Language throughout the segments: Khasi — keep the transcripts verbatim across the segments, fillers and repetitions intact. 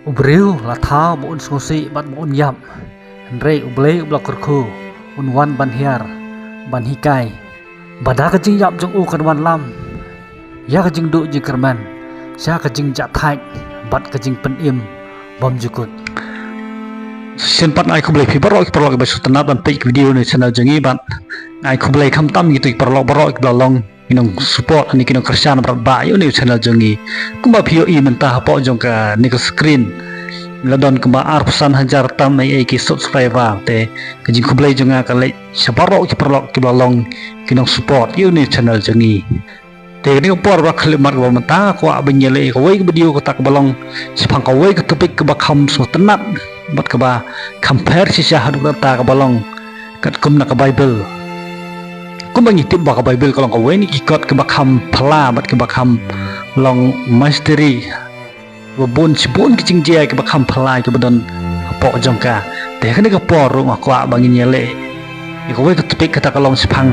U briew la thaw ba un sngewsih bad ba un ïap. Hynrei U Blei u ba la kyrkhu un wan ban hiar, ban hikai ba da ka jingïap jong u kan wanlam ïa ka jingduh jingkyrmen sha ka jingjahthait bad ka jingpynim bymjukut. Shisien pat nga ai khublei phi baroh ki paralok kiba sngewtynnat ban peit ki video ne channel jong ngi bad nga ai khublei khamtam ïa kito ki paralok baroh kiba la long ki nongsupport ne ki nongkyrshan bad ba ïa une u channel jong ngi. Kumba phi ïohi mynta hapoh jong kane ka screen la don kumba arphew san hajar tam ei ei ki subscriber te ka jingkhublei jong nga ka leit sha baroh ki paralok kiba la long ki nongsupport ïa une u channel jong ngi. Te kane ka por ba khyllipmat kaba mynta nga kwah ban ïaleh ïa kawei ka video kata kaba long shaphang kawei ka topic kaba kham sngewtynnat bad kaba kham pher shisha haduh katta kaba long katkum na ka Bible. Kumba ngi tip ba ka Bible ka long kawei na ki kot kaba kham phylla bad kaba kham long mystery. Ba bun shibun ki jingjia kiba kham phylla kiba don hapoh jong ka. Te kane ka por ruh nga kwah ba ngin ïaleh ïa kawei ka topic kata ka long shaphang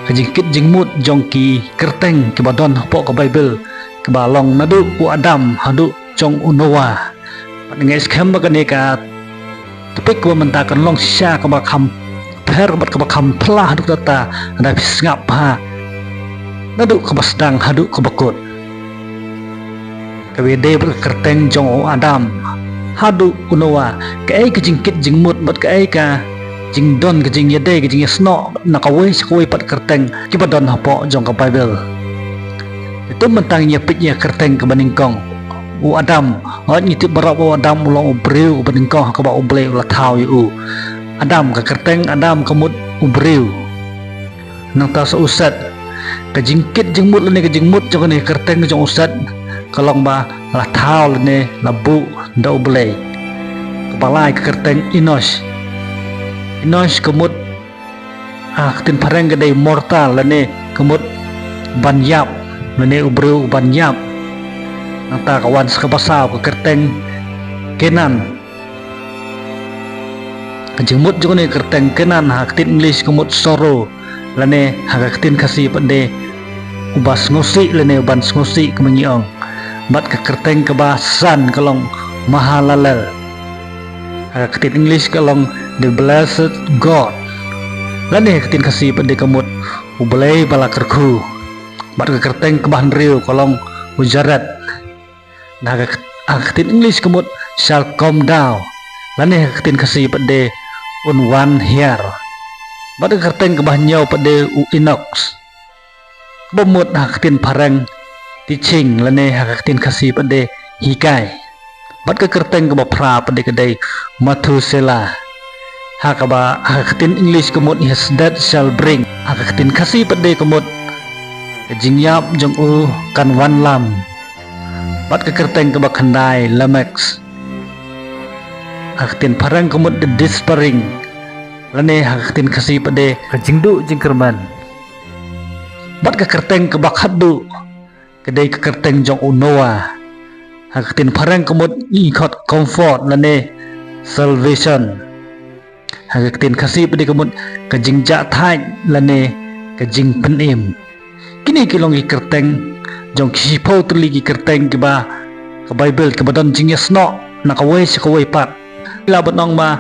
ka jingkit jingmut jong ki kyrteng kiba don hapoh ka Bible, kiba long naduh u Adam haduh jong u Noah. Bad nga ngeit skhem ba kane ka topic kaba mynta kan long shisha kaba kham pher bad kaba kham phylla haduh katta lada phi sngap bha naduh kaba sdang haduh kaba kut. Kaba ïadei bad ka kyrteng jong u Adam haduh u Noah, kaei ka jingkit jingmut bad kaei ka jingdon ka jingïadei ka jingïasnoh na kawei sha kawei pat kyrteng kiba don hapoh jong ka Bible. Te mynta ngin ïa peit ïa ka kyrteng kaba nyngkong, u Adam. Hooid, ngi tip baroh ba u Adam u long u briew uba nyngkong ha kaba U Blei u la thaw ïa u. Adam, ka kyrteng Adam ka mut u briew. Nangta sa u Set. Ka jingkit jingmut lane ka jingmut jong kane ka kyrteng jong u Set ka long ba la thaw lane la buh da U Blei. Kaba lai, ka kyrteng Enosh. Enosh ka mut ha ka ktien phareng ka dei mortal lane ka mut ban ïap lane u briew ban ïap. Nangta ka wan sa kaba saw, ka kyrteng Kenan. Ka jingmut jong kane ka kyrteng Kenan ha ka ktien English ka mut sorrow, lane ha ka ktien Khasi pat de uba sngewsih lane uban sngewsih kumba ngi ong. Bad ka kyrteng kaba san ka long Mahalalel. Ha ka ktien English ka long the blessed God. Lane ha ka ktien Khasi pat de ka mut U Blei ba la kyrkhu. Bad ka kyrteng kaba hynriew ka long u Jared. Na ha ka, ha ka ktien English ka mut shall come down. Lane ha ka ktien Khasi pat de un wan hiar. Bad ka kyrteng kaba hynñiew pat de u Enoch. Kaba mut ha ka ktien phareng teaching lane ha ka ktien Khasi pat de hikai. Bad ka kyrteng kaba phra pat de ka dei Methuselah. Ha kaba, ha ka ktien English ka mut his death shall bring. Ha ka ktien Khasi pat de ka mut ka jingïap jong u kan wanlam. Bad ka kyrteng kaba khyndai Lamech. Ha ka ktien phareng ka mut the despairing. Lane ha ka ktien Khasi pat de ka jingduh jingkyrmen. Bad ka kyrteng kaba khatduh ka dei ka kyrteng jong u Noah. Ha ka ktien phareng ka mut ngi khot comfort lane salvation. Ha ka ktien Khasi pat de ka mut ka jingjahthait lane ka jingpynim. Kine ki long ki kyrteng jong ki shiphew tylli ki kyrteng kiba ka Bible kiba don jingïasnoh na kawei sha kawei pat. Lah ban ong ba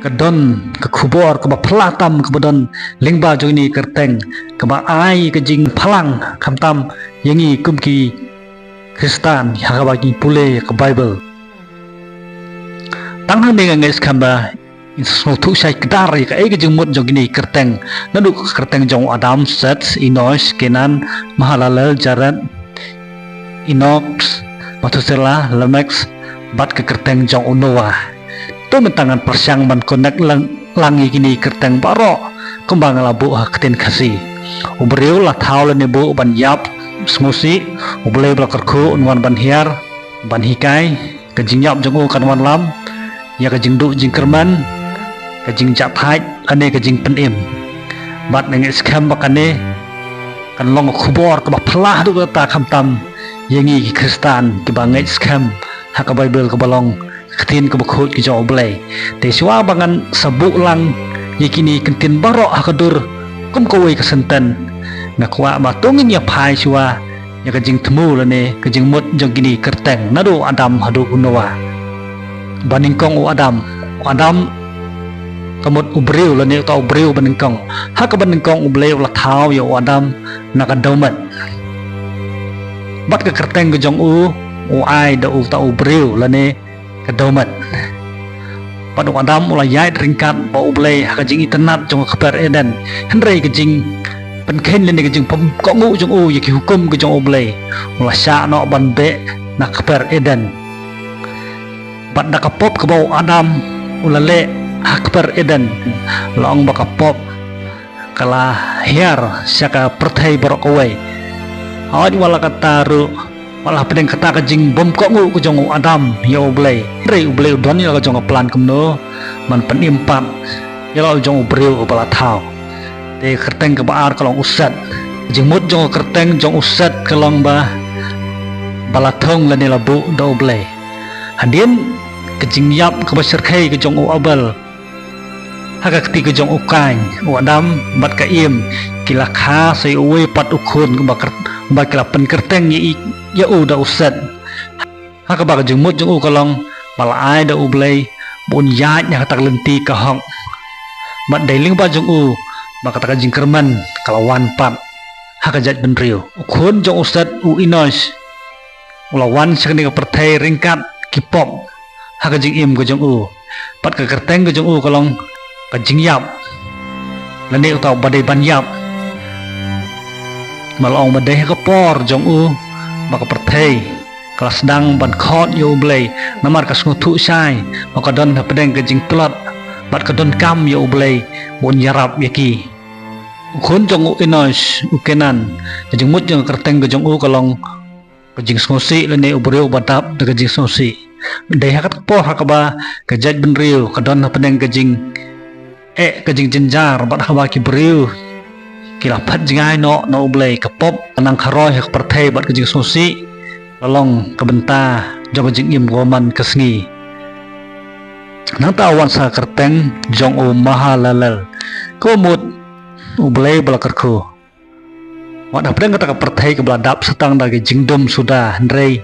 ka don ka khubor kaba phylla tam kaba don lyngba jong kine ki kyrteng kaba ai ka jingphlang khamtam ïa ngi kum ki Khristan ha kaba ngi pule ïa ka Bible. Tang hangne nga ngeit skhem ba ngin sngewthuh shai kdar ïa kaei ka jingmut jong kine ki kyrteng. Naduh ka kyrteng jong u Adam, Set, Enosh, Kenan, Mahalalel, Jared, Enoch, Methuselah, Lamech, bad ka kyrteng jong u Noah. To mynta ngan pyrshang ban connect lang, lang ïa kine ki kyrteng baroh kumba nga la buh ha ka ktien Khasi. U briew la thaw lane buh ban ïap sngewsih, U Blei ba la kyrkhu un wan ban hiar, ban hikai, ka jingïap jong u kan wanlam ïa ka jingduh jingkyrmen, ka jingjahthait lane ka jingpynim. Bad nga ngeit skhem ba kane kan long ka khubor kaba phylla haduh katta khamtam ïa ngi ki Khristan kiba ngeit skhem ha ka Bible kaba long ka ktien kaba khuid ka jong U Blei. Te shuwa ba ngan sa buh lang ïa kine ki kyntien baroh ha ka dur kum kawei ka senten, nga kwah ba to ngin ïa phai shuwa ïa ka jingthmu lane ka jingmut jong kine ki kyrteng naduh u Adam haduh u Noah. ba nyngkong u Adam. U Adam ka mut u briew lane uta u briew ba nyngkong. Ha kaba nyngkong U Blei u la thaw ïa u Adam na ka dewmet. Bad ka kyrteng ka jong u, u ai da uta u briew lane ka dewmet. Bad u Adam u la ïaid ryngkat bad U Blei ha ka jingitynnad jong ka kper Eden. Hynrei ka jingpynkheiñ lane ka jingpynkohnguh jong u ïa ki hukum ka jong U Blei, u la shah noh ban beh na kper Eden. Bad da ka pop kaba u Adam u la leh ha kper Eden, la ong ba ka pop ka la hiar sha ka pyrthei baroh kawei. Hooid, wat la kata ruh, wat la hapdeng kata ka jingbymkohnguh ka jong u Adam ïa U Blei, hynrei U Blei u don ïa la ka jong ka plan kumno ban pynim pat ïa la u jong u briew uba la thaw. Te ka kyrteng kaba ar ka long u Set. Ka jingmut jong ka kyrteng jong u Set ka long ba, ba la thung lane la buh da U Blei. Hadien ka jingïap kaba shyrkhei ka jong u Abel ha ka kti ka jong u Kain, u Adam bad ka Im ki la kha sa ïa uwei pat u khun ba kyr-, ba ki la pynkyrteng ïa i, ïa u da u Set. Ha kaba ka jingmut jong u ka long ba la ai da U Blei ba un ïaid ha kata ka lynti ka hok. Bad dei lyngba jong u ba kata ka jingkyrmen ka la wan pat ha ka jaitbynriew. U khun jong u Set u Enosh u la wan sha kane ka pyrthei ryngkat ki pop ha ka jingim ka jong u. Bad ka kyrteng ka jong u ka long ka jingïap lane uta uba dei ban ïap. Ba la ong ba dei ha ka por jong u ba ka pyrthei ka la sdang ban khot ïa U Blei, namar ka sngewthuh shai ba ka don hapdeng ka jingtlot bad ka donkam ïa U Blei ba un ïarap ïa ki. U khun jong u Enosh u Kenan, ka jingmut jong ka kyrteng ka jong u ka long ka jingsngewsih lane u briew ba dap da ka jingsngewsih. Dei ha kata ka por ha kaba ka jaitbynriew ka don hapdeng ka jing eh ka jingjynjar bad ha kaba ki briew ki la phet jngai noh na U Blei, ka pop ka nang kharoi ha ka pyrthei bad ka jingsngewsih ka long ka bynta jong ka jingim kaba man ka sngi. Nangta wan sa ka kyrteng jong u Mahalalel, ka mut U Blei ba la kyrkhu. Wat hapdeng kata ka pyrthei kaba la dap sa tang da ka jingdum suda, hynrei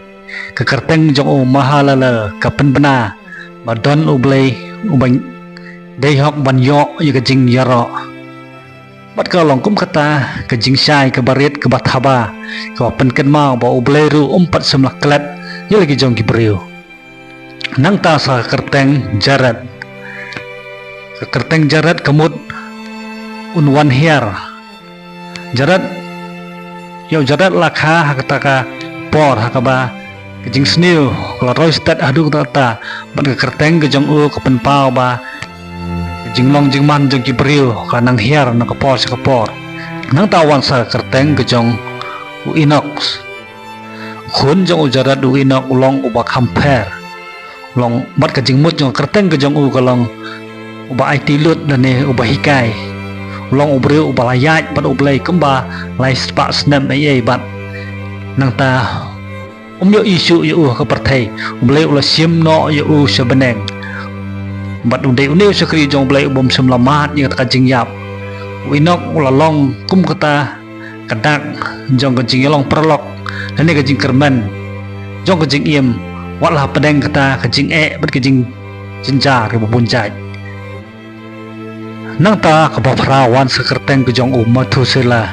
ka kyrteng jong u Mahalalel ka pynbna ba don U Blei uba dei hok ban ïoh ïa ka jingïaroh. Bad ka long kum kata ka jingshai kaba rit kaba thaba kaba pynkynmaw ba U Blei ruh um pat shym la klet ïa la ki jong ki briew. Nangta sa ka kyrteng Jared. Ka kyrteng Jared ka mut un wan hiar. Jared, ïa u Jared la kha ha kata ka por ha kaba ka jingsniew ka la roi stet haduh katta, bad ka kyrteng ka jong u ka pynpaw ba ka jinglong jingman jong ki briew ka nang hiar na ka por sha ka por. Nangta wan sa ka kyrteng ka jong u Enok. U khun jong u Jared u Enok u long uba kham pher. U long bad ka jingmut jong ka kyrteng ka jong u ka long uba aiti lut lane uba hikai. U long u briew uba la ïaid bad U Blei kumba lai spah snem ei ei bad. Nangta um ïohi shuh ïa u ha ka pyrthei. U Blei u la shim noh ïa u sha bneng. Bad u dei une u shakri jong U Blei u bym shym la mad ïa kata ka jingïap. U Enok u la long kum kata ka dak jong ka jingïalong paralok lane ka jingkyrmen jong ka jingim, wat la hapdeng kata ka jingeh bad ka jingjynjar kaba bun jait. Nangta kaba phra wan sa ka kyrteng ka jong u Methuselah.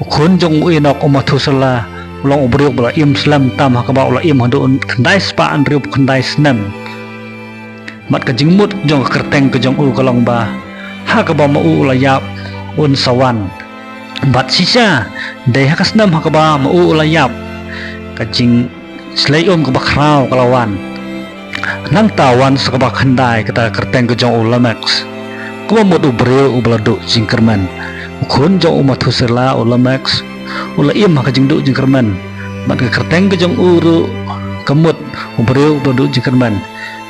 U khun jong u Enok u Methuselah u long u briew ba la im slem tam ha kaba u la im haduh khyndai spah hynriew phew khyndai snem. Bad ka jingmut jong ka kyrteng ka jong u ka long ba ha kaba ma u u la ïap un sa wan. Bad shisha dei ha ka snem ha kaba ma u u la ïap ka jing shlei um kaba khraw ka la wan. Nangta wan sa kaba khyndai kata ka kyrteng ka jong u Lamek. Kaba mut u briew uba la duh jingkyrmen. U khun jong u Methuselah u Lamek u la im ha ka jingduh jingkyrmen. Bad ka kyrteng ka jong u ruh ka mut u briew uba la duh jingkyrmen.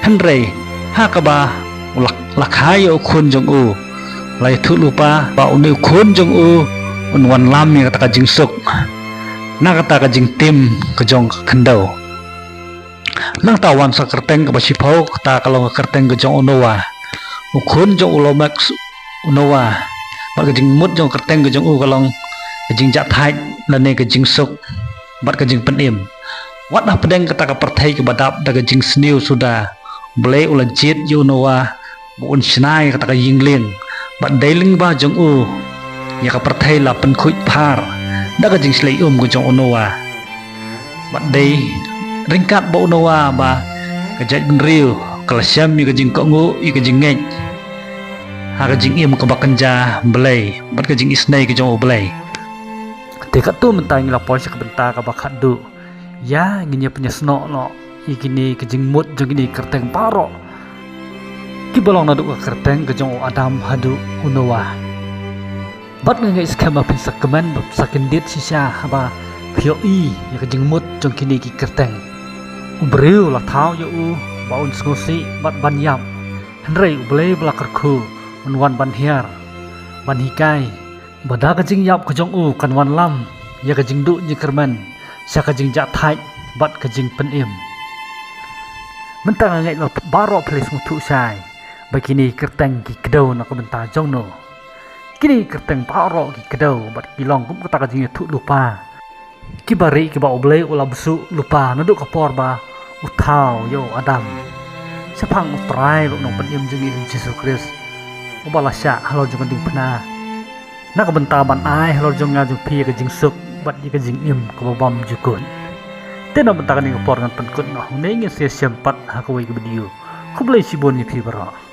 Hynrei ha kaba u la, la kha ïa u khun jong u, la ïathuh lypa ba une u khun jong u un wanlam ïa kata ka jingsuk na kata ka jingtim ka jong ka khyndew. Nangta wan sa ka kyrteng kaba shiphew, kata ka long ka kyrteng ka jong u Noah. U khun jong u Lamek u Noah. Bad ka jingmut jong ka kyrteng ka jong u ka long ka jingjahthait lane ka jingsuk bad ka jingpynim. Wat hapdeng kata ka pyrthei kaba dap da ka jingsniew suda, Blei u la jied ïa u Noah ba un shna ïa kata ka ïing lieng, bad dei lyngba jong u ïa ka pyrthei la pynkhuid phar da ka jingshlei um ka jong u Noah. Bad dei ryngkat bad u Noah ba ka jaitbynriew ka la shem ïa ka jingkohnguh, ïa ka jingngeit ha ka jingim kaba kynja Blei bad ka jingisynei ka jong u Blei. Te katto mynta ngi la poi sha ka bynta kaba khatduh. Ïa ngin ïa pynïasnoh noh ïa kine ka jingmut jong kine ki kyrteng baroh kiba long naduh ka kyrteng ka jong u Adam haduh u Noah. Bad nga ngeit skhem ba phin sa kmen bad sa kyndit shisha haba phi ïohi ïa ka jingmut jong kine ki kyrteng. U briew la thaw ïa u ba un sngewsih bad ban ïap. Hynrei U Blei ba la kyrkhu un wan ban hiar, ban hikai, ba da ka jingïap ka jong u kan wanlam ïa ka jingduh jingkyrmen sha ka jingjahthait bad ka jingpynim. Mynta nga ngeit ba baroh phi la sngewthuh shai ba kine ki kyrteng ki kdew na ka bynta jong no. Kine ki kyrteng baroh ki kdew bad ki long kum kata ka jingïathuhlypa kiba rieh kiba U Blei u la buhshuh lypa naduh ka por ba u thaw ïa u Adam shaphang U Trai bad U Nongpynim jong ngi U Jisu Khrist, uba la shah halor jong ka diengphna na ka bynta ban ai halor jong nga jong phi ïa ka jingsuk bad ïa ka jingim kaba bymjukut. Te na ka bynta kane ka por ngan pynkut noh, ngin sa ïashem pat ha kawei ka video. Khublei shibun ïa phi baroh.